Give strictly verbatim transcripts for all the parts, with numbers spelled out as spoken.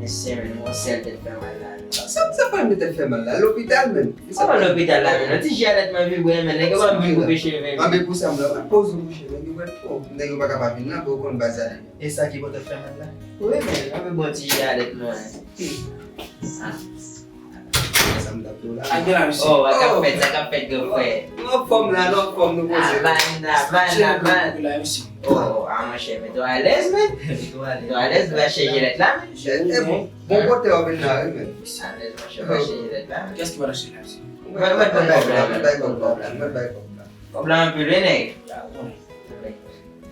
Se men, yon sèl tèt fè mal la. Sa, sa pa yon tèt fè mal la. Lopital, men. Kòman lopital la, men? Yon ti ji alèt mwen vibre, men. Nèg yo pa vin koupe cheve, men. Anben pou sa, m la, poze mouche, nèg yo pa, oh, nèg yo pa ka pa vin la, pou yo konn baz alèt. E sa ki pou tèt fè mal la? Wi, men. Anben bon ti ji alèt mwen. Ah. Sa m t ap di w la. Ak de la, mesye. Oh, sa k ap fèt, sa k ap fèt, gran frè? Nou anfòm la, nou anfòm, nou poze. Ah, ban la, ban la, ban. Cheve la, mesye. Oh, ah, monchè, men twò alèz, men. Twò alèz. Twò alèz, va chèche lèt la, men. E, e bon, bon kote w vin la, wi, men. Alèz, monchè, va chèche lèt la, men. Kiyès ki pral achte la, mesye? Mwen, mwen, mwen bay kòb la, mwen bay kòb la, mwen bay kòb la. Kòb la anpil, wi, nèg.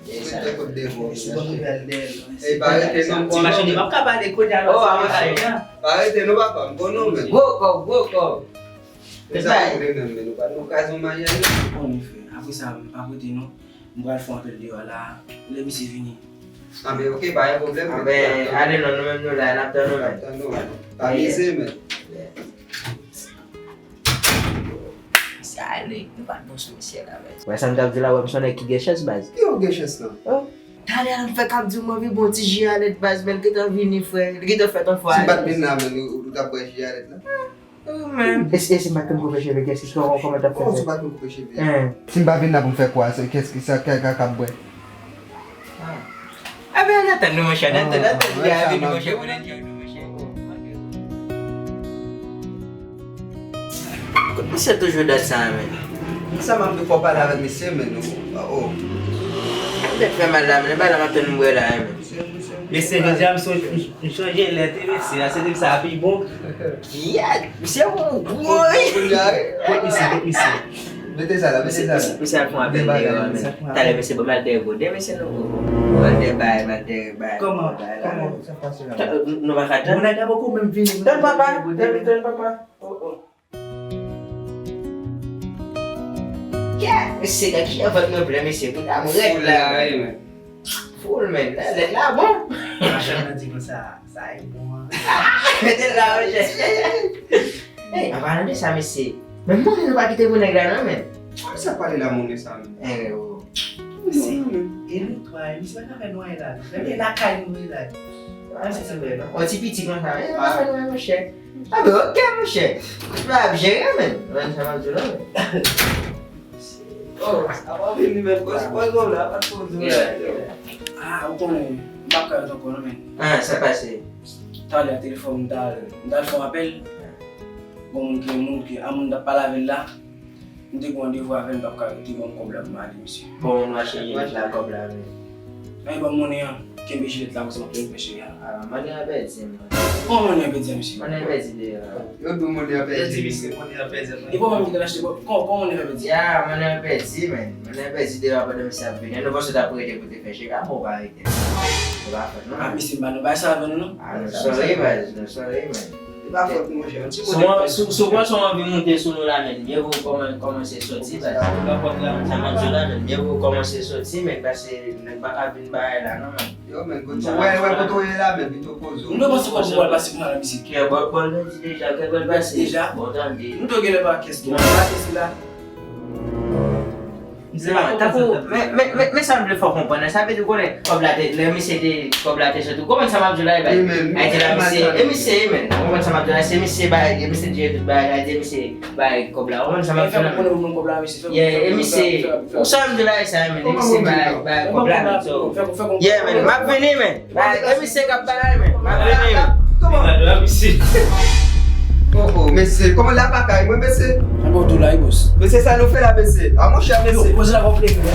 Mete kote de bon. Bon nouvèl de. E pa rete non, bon non. Ti machin, m ap ka pale kote a. Oh, ah, monchè. Pa rete non, papa, m bon non, men. Gwo kòb, gwo kòb. E sa pou de menm, men nou pa, nou kraze yon maryaj, non. Bon, frè, apre sa, m pa kote non. M pral fè yon apèl deyò la, lè misye vini. Anben, ok, pa gen pwoblèm. Anben, ale non, nou menm nou la, n ap tann ou, men. N ap tann ou, men. Pa mize, men. Misye ale, nou pa t bon sou misye la, men. Wè sa m t ap di la, wè, m se yon nèg ki gen chans, baz. Ki ou gen chans lan? Oh. Talè a m fè k ap di w m anvi bon ti ji alèt, baz, men l gentan vini, frè. Li gentan fèt yon fwa. Si m pa t vin la, men ou, ou t ap bwè ji alèt la? Oh, man. E si, e si m pa t konn koupe cheve, kiyès ki, kòman, kòman t ap fè? Oh, si m pa t konn koupe cheve. Hein. Si m pa vin la pou m fè kwa, se kiyès ki sa k ap bwè? Ah. Anben, ann atann nou, monchè, ann atann, ann atann, ah, nèg la vini, monchè, pou n enjoy nou, monchè. Kot misye toujou dat sa, men? Sa m ap di fò pale avèk misye, men nou, oh. Tèt fè mal la, men, bay la m ap tann m bwè la, men. Mesye, jodi a, m sonje, m, m sonje lè te mesye a, se te sa pi bon. Kiyèt! Misye yon gwo, wi! Kot misye, kot misye. Mete sa la, mete sa la. Misye, misye ap fè yon apèl deyò, men. Talè, mesye, bon, m al dèyè gode, mesye, nou, bon, m al dèyè bay, m al dèyè bay. Kòman, kòman sa pase la? Nou pa ka tann. Moun nan poko menm vini. Tann papa, tann, tann papa. Oh, oh. Kè, mesye, gad kijan vant mwen plen, mesye, pou dam rèd la. Foul, men, lèt la bon. Machann nan di konsa, sa e bon an. Mete l la, monchè. Hey, an palan de sa, mesye, men monnen nou pa kite pou nèg la, non, men. Sa pale la, monnen sa, men. Eh, oh. Mesye, e nou twa, e misye pa ka fè nwaye la, non. Menm e lakay nou ye la. Ah, se vre, non. On ti piti konsa, men, nou pa fè nwaye, monchè. Ah, men, ok, monchè. M ap jere, men. Mwen, sa m ap di w la, men. Oh, apa vini, men, pòz, pòz ou la, pa t pòz ou la. Ah, ou konnen, m p ap ka ret ankò, non, men. Ah, sa pase? Talè, telefòn, m t al, m t al fè yon apèl. Bon, moun ki, moun ki, a moun m t ap pale avè l la. M te gen randevou avè l, m p ap ka rete, ban m kòb la pou m ale, mesye. Bon, nou achte jilèt la, kòb la, men. Nan, ban m monnen an, kenbe jilèt la, konsa m ap fè cheri a. Ah, monnen an pèdi, men. Kòman monnen an pèdi a, mesye? Monnen an pèdi deyò. Yo di w monnen an pèdi, mesye, monnen an pèdi. E kòman m te achte, kòman, kòman monnen an pèdi? Ya, monnen an pèdi, men. Monnen an pèdi deyò pandan misye ap vini. Nou panse w t ap rete pou te fè cheri a, bon, w pa rete. Se pa fòt nou. Ah, mesye, m pa nan bagay sa avè nou, non. Ah, nou sorry, baz, nou sorry, men. Se pa fòt nou, monchè. Yon ti monnen an pèdi. Si w pran son anvi monte sou nou la, men, mye vo w kòman-, kòmanse soti, baz. Sa m ap di w la, men, mye vo w kòmanse soti, men, paske nèg pa ka vin bagay la, non, men. Yo, men, kote w, wè, wè, kote w ye la, men, pito poze w. M te panse kòb mwen pase pou m al nan mizik. Kè bòl, bòl pèdi deja, kè bòl pase. Deja? Bon, tande. M te genlè pa kès ki nan pase sila. Non, tankou, men, men, men, men sa m vle fè w konprann, sa vle di w konnen kòb la te, lè misye te, kòb la te soti, ou konprann sa m ap di w la, e bay. Ayiti la, misye, e misye, men, ou konprann sa m ap di w la, se misye bay, e misye jere tout bagay, Ayiti, misye bay kòb la, ou konprann sa m ap di w la, men. Yeah, e misye, ou sa m di w la, e sa, men, e misye bay, bay kòb la, men, so. Yeah, men, m ap vini, men. Ba, e misye k ap bagay, men. M ap vini, men. Kòman? Gade la, misye. Oh, oh, mesye, kòman la pa kay mwen, mesye? Sa bon tou la, wi, bòs. Mesye, sa nou fè la, mesye? A, monchè, mesye. Yo, poze la, konplè, men.